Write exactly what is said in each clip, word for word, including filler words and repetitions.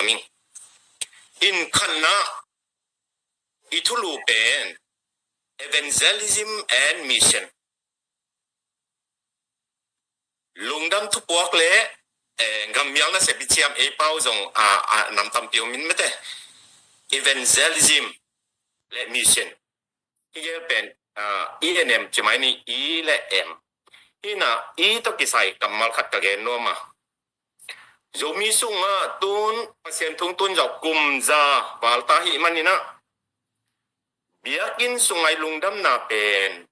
ning. In khatna, i thulu pen evangelism and mission. Lungdam thupuak le, eh, gammial nasep i ciam ei pau zong, ah, ah, nam tampi om in mate. Evangelism le mission. Hi gel pen, ah, E N M ci mai ni, E le M. Hi na, E tawh kisai kammal khat ka gen nuam a. Zomi sungah tun Pasian thu tun zau kum za val ta hi manin ah, biakinn sungai lungdamna pen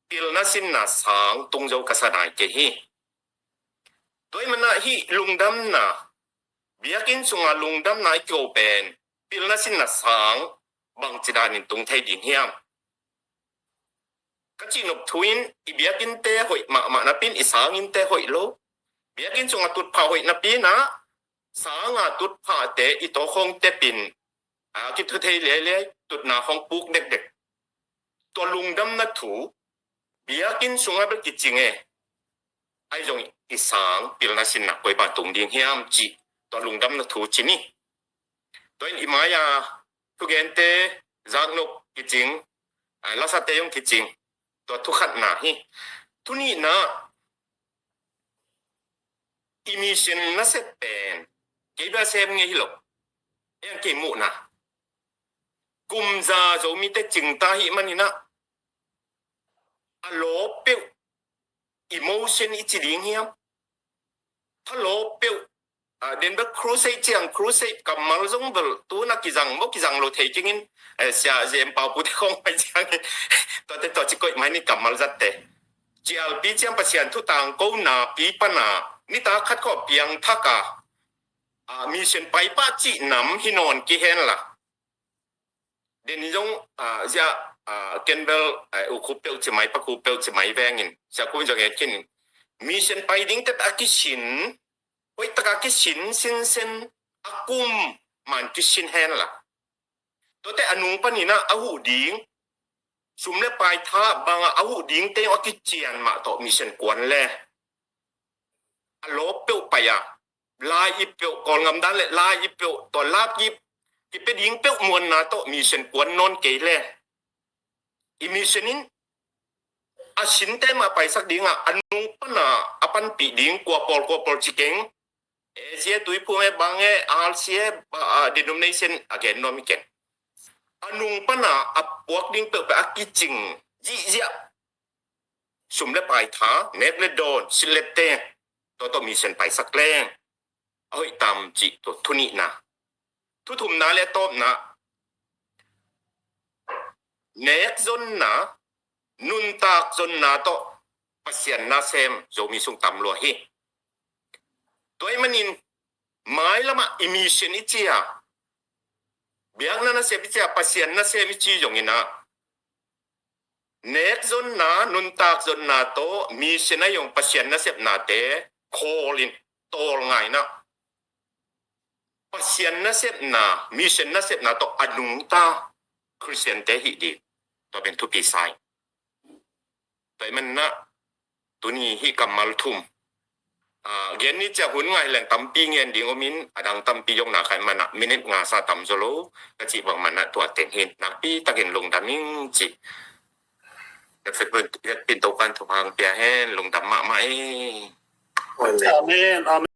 pilna sinna sang tung zo ka sa nai kei hi. Tua ahih manin ah hih lungdamna, biakinn sunga lungdamna i kiko pen pilna sinna sang bangci danin tung thei ding hiam? Ka cihnop thu in, i biakinnte hoih mahmah napi in i sanginnte hoih lo. Biakinn sunga tutphah hoih napi in ah, sanga tutphahte i tawkhawng tepin, a kithu thei leilei, tutna hong puk dekdek. Tua lungdamna thu biakinn sungah bel kicing e. Ahi zong i sang pilna sinna koi bang tung ding hiam cih tua lungdamna thu ci ni. Tua in i mai-a thugente zaknop kicing, a, lasate zong kicing. Tua thu khatna hi. Thu nihna, i mission nasep pen kei bia sem ngei hi lo. Eng kei muhna, kum za Zomite cingta hi manin ah, a lawp peuh emotion i ci ding hiam? A lawp peuh, ah, den bek crusade ciang, crusade kammal zong bel tun a kizang maw, kizang lo thei keng in, eh, Sia Jem Pau Pute khawng mai ciang in, tuate tua ci koih mai ni kammal zatte. Cialpi ciang Pasian thu tangko napi pan a, nitak khat khawng piangthak a, ah, mission pai pah cih nam hi nawn kei hen la. Den zong, ah, zia, ah, ken bel, ah, u khup peuh ci mai, pa khup peuh ci mai veng in, sia khup zong et khin. Mission pai ding tep a kisin, hoih tak a kisin, sinsen, a kum man kisin hen la. Tuate a nung panin ah a huh ding, sum le pai tha bang a a huh dingte zong a kician mah tawh mission kuan le. A lawp peuh pai a, lai i peuh, Kawlngam dan le lai i peuh, tua lap i kipia ding peuh muanna tawh mission kuan nawn kei le. I mission in a sinte mah paisak ding a, a nung pan a, a panpih ding kua pawl, kua pawl ci keng. A C A tuiphum e, bang e, R C A, ba, a, denomination a gen nuam hi keng. A nung pan a, a puak ding peuhpeuh a kicing zihziah. Sum le pai tha, nek le dawn, silh le teh, tua tawh mission paisak leng a hoih tam cih tua thu nihna. Thu thumna le tawpna, nek zonna, nuntak zonna tawh Pasian nasem Zomi sung tam lua hi. Tua ahih manin mailamah i mission i ci a, biakna nasep i ci a, Pasian nasem i ci zongin ah, nek zonna, nuntak zonna tawh mission a zong Pasian nasepnate call in, tawlngaihna, Pasian nasepna, mission nasepna tawh a nungta Khristiante hih ding, tua pen thupi sa ing. Tua ahih manin ah tuni hih kammal thum, ah, gen ni ciang hun ngai leng tampi ngen ding om in, a dang tampi zong na kha ahih manin ah minute nga sa tam zaw lo ka cih bang manin ah tua teng hi in, nakpi takin lungdam ing ci. Hehpihna Topa'n thupha hong pia hen, lungdam mahmah ei. Amen. Amen.